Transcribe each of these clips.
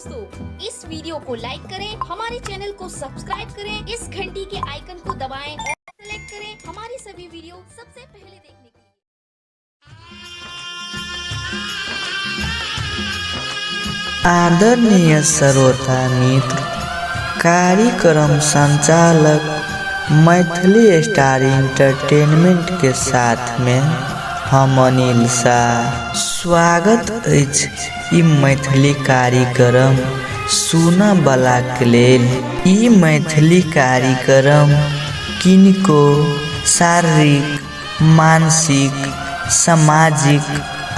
दोस्तों, इस वीडियो को लाइक करें, हमारे चैनल को सब्सक्राइब करें, इस घंटी के आइकन को दबाएं और सेलेक्ट करें हमारी सभी वीडियो सबसे पहले देखने के लिए। आदरणीय श्रोता मित्र, कार्यक्रम संचालक मैथिली स्टार इंटरटेनमेंट के साथ में हम अनिल शाह स्वागत अछि ई मैथिली कार्यक्रम सुनऽ बला के लेल। ई मैथिली कार्यक्रम किनको शारीरिक, मानसिक, सामाजिक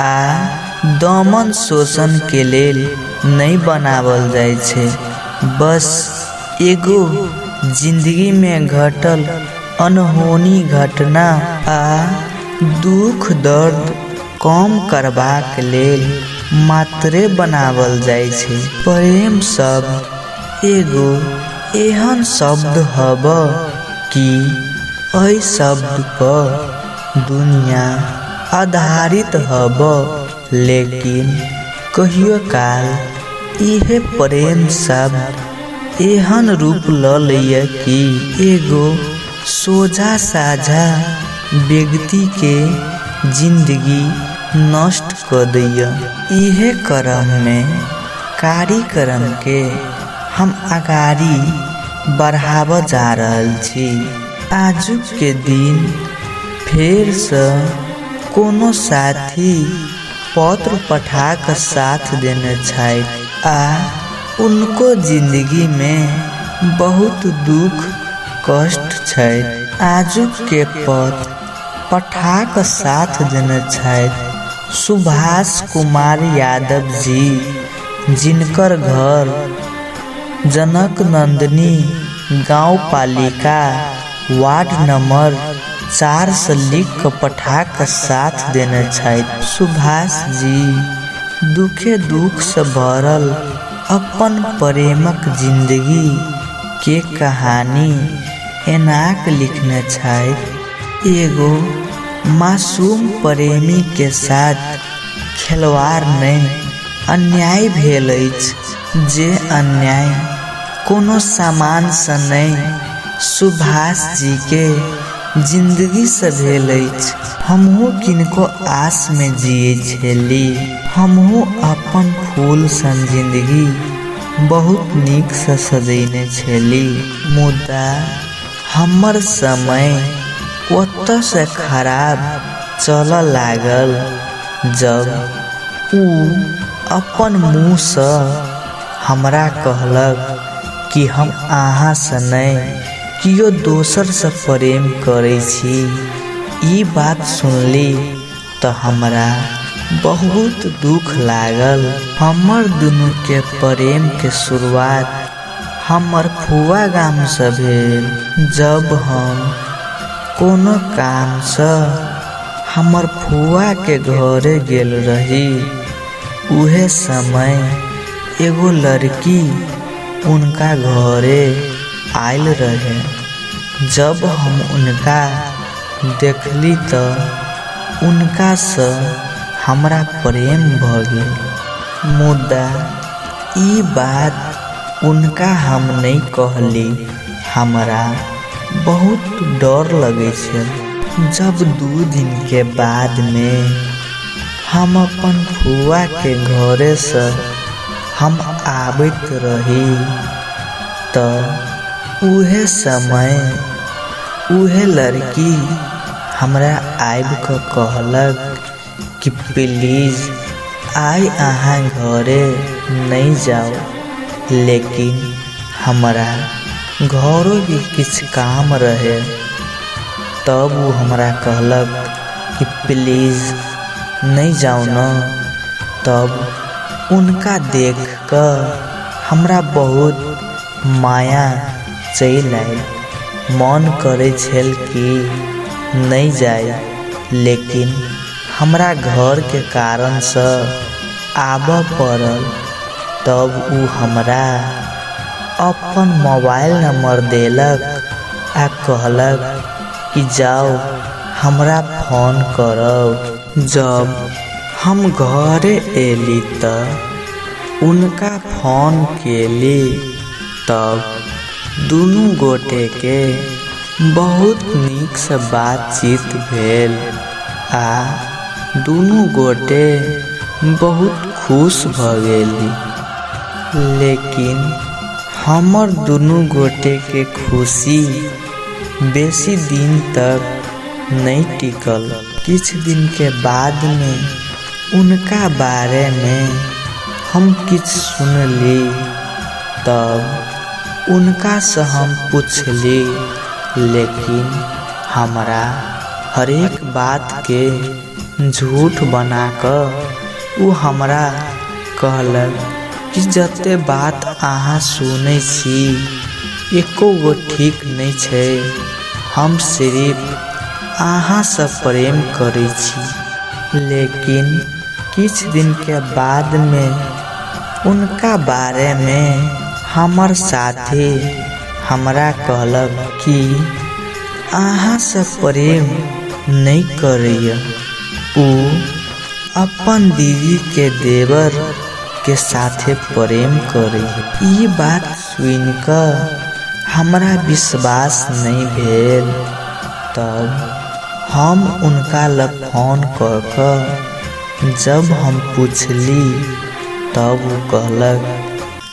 आ दमन शोषण के लेल नहि बनावल जाइ छै। बस एगो जिंदगी में घटल अनहोनी घटना आ दुख दर्द कम करबाक लेल मात्रे बनावल जाइ छै। प्रेम शब्द एगो एहन शब्द हब कि एहि शब्द पर दुनिया आधारित हब, लेकिन कहियो काल इहे प्रेम शब्द एहन रूप ल लैया कि एगो सोझा साझा व्यक्ति के जिंदगी नष्ट क दैया। इहे क्रम में कार्यक्रम के हम अगाड़ी बढ़ाबऽ जा रहल छी। आजुक के दिन फेरसँ कोनो साथी पत्र पठा कऽ साथ देने छथि आ उनको जिंदगी में बहुत दुख कष्ट छै। आजुक के पत्र पठा कऽ साथ देने छथि सुभाष कुमार यादव जी, जिनकर घर जनक नंदनी गाँव पालिका वार्ड नंबर 4 से लिख कऽ पठा कऽ साथ देने छथि। सुभाष जी दुखे दुख से भरल अपन प्रेमक जिंदगी के कहानी एनाक लिखने छथि। एगो मासूम प्रेमी के साथ खेलवाड़ नहि अन्याय भेल अछि, जे अन्याय कोनो सामानसँ नहि सुभाष जीके जिंदगीसँ भेल अछि। हमहूँ किनको आसमे जियै छली। हमहूँ अपन फूल सन जिंदगी बहुत नीकसँ सजेने छली, मुदा हमर समय ओतऽसँ खराब चलऽ लागल जब ओ अपन मुँहसँ हमरा कहलक कि हम अहाँसँ नहि कियो दोसरसँ प्रेम करै छी। ई बात सुनली तऽ हमरा बहुत दुख लागल। हमर दुनूके प्रेमके शुरुआत हमर फुआ गामसँ भेल। जब हम कोनो कामसँ हमर फुआके घरे गेल रही, उहे समय एगो लड़की उनका घरे आयल रहे। जब हम उनका देखली तऽ उनकासँ हमरा प्रेम भऽ गेल, मुदा ई बात उनका हम नहि कहली। हमरा बहुत डर लगै छल। जब 2 दिन के बाद में हम अपन फुआ के घरे से हम आबैत रही तऽ उहे समय उहे लड़की हमरा आबि कऽ कहलक कि प्लीज I अहाँ घरे नहि जाउ, लेकिन हमरा घरोके किछु काम रहे। तब ओ हमरा कहलक कि प्लीज नहि जाउ ने। तब उनका देख कऽ हमरा बहुत माया चलि आयल। मन करै छल कि नहि जाइ, लेकिन हमरा घरके कारणसँ आबऽ पड़ल। तब ओ हमरा अपन मोबाइल नंबर देलक आ कहलक कि जाउ हमरा फोन करब। जब हम घरे एली तऽ उनका फोन केली तब दुनू गोटेके बहुत नीकसँ बातचीत भेल आ दुनू गोटे बहुत खुश भऽ गेली। लेकिन हमर दुनू गोटेके खुशी बेसी दिन तक नहि टिकल। किछु दिनके बादमे उनका बारेमे हम किछु सुनली तब उनकासँ हम पुछली, लेकिन हमरा हरेक बातके झूठ बना कऽ ओ हमरा कहलक कि जते बात अहाँ सुनै छी एको गो ठीक नहि छै। हम सिर्फ अहाँसँ प्रेम करै छी। लेकिन किछु दिनके बादमे उनका बारेमे हमर साथी हमरा कहलक कि अहाँसँ प्रेम नहि करैए, ओ अपन दीदीके देवरके साथे प्रेम करैए। ई बात सुनि कऽ हमरा विश्वास नहि भेल। तब हम उनका लग फोन कऽ कऽ जब हम पुछली तब ओ कहलक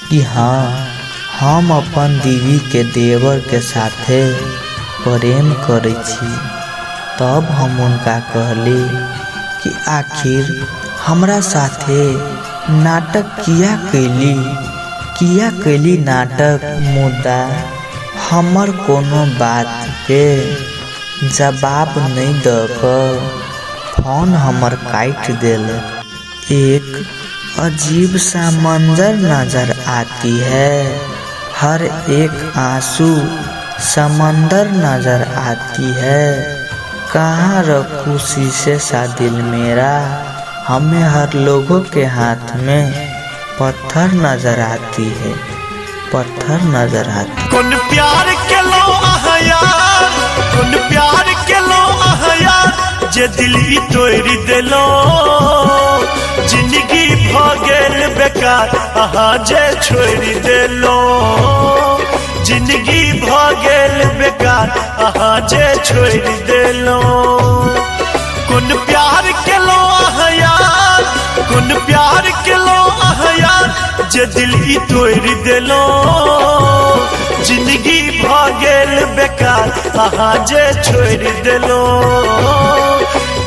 कि हँ, हम अपन दीदीके देवरके साथे प्रेम करै छी। तब हम हुनका कहली कि आखिर हमरा साथे नाटक किया कैली, किया कैली नाटक? मुदा हमर कोनो बातके जवाब नहि दऽ कऽ फोन हमर काटि देलक। एक अजीब सा मंजर नजर आती है, हर एक आंसू समंदर नजर आती है। कहाँ रखूँ शीशे सा दिल मेरा, हमें हर लोगों के हाथ में पत्थर नजर आती है, पत्थर नजर आती। कोन प्यार केलो अहाँ यार, कोन प्यार केलो अहाँ यार, जे दिल ई तोड़ि देलो। जिंदगी भ गेल बेकार अहाँ जे छोड़ि देलो। जिंदगी भ गेल बेकार अहाँ जे छोड़ि देलो। कोन प्यार केलो अहाँ यार, कोन प्यार केलो अहाँ यार, जे दिल ई तोड़ि देलो। जिंदगी भ गेल बेकार अहाँ जे छोड़ि देलो।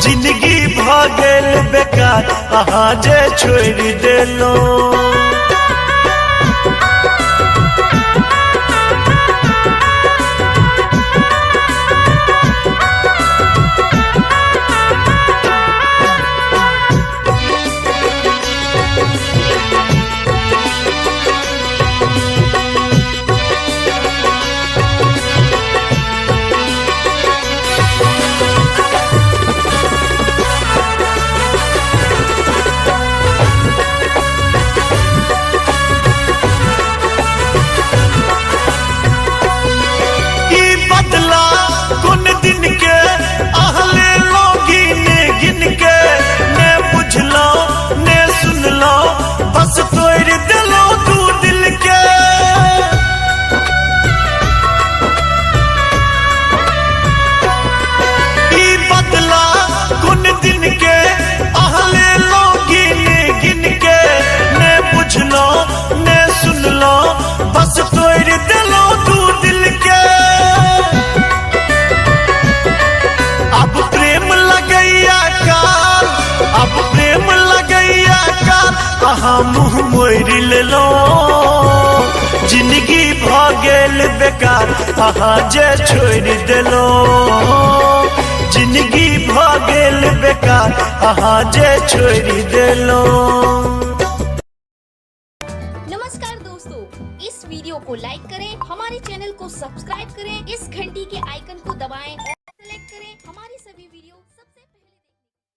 जिंदगी भ गेल बेकार अहाँ जे छोड़ि देलो। ई बदला कोन दिन के अहले लोगी ने गिन के, ने बुझलो ने सुनलो बस तोड़ दिलो तू दिल के। ई बदला कोन दिन के अहले लोगी ने गिन के, ने बुझलो ने सुनलो बस तोड़ दिलो तू दिल के। अब प्रेम लगैया काल, अब प्रेम लगैया काल, अहाँ मुँह मोड़ि लेलो। जिंदगी भ गेल बेकार अहाँ जे छोड़ि देलो। जिंदगी भ गेल बेकार अहाँ जे छोड़ि देलो। नमस्कार दोस्तों, इस वीडियो को लाइक करें, हमारे चैनल को सब्सक्राइब करें, इस घंटी के आइकन को दबाएं।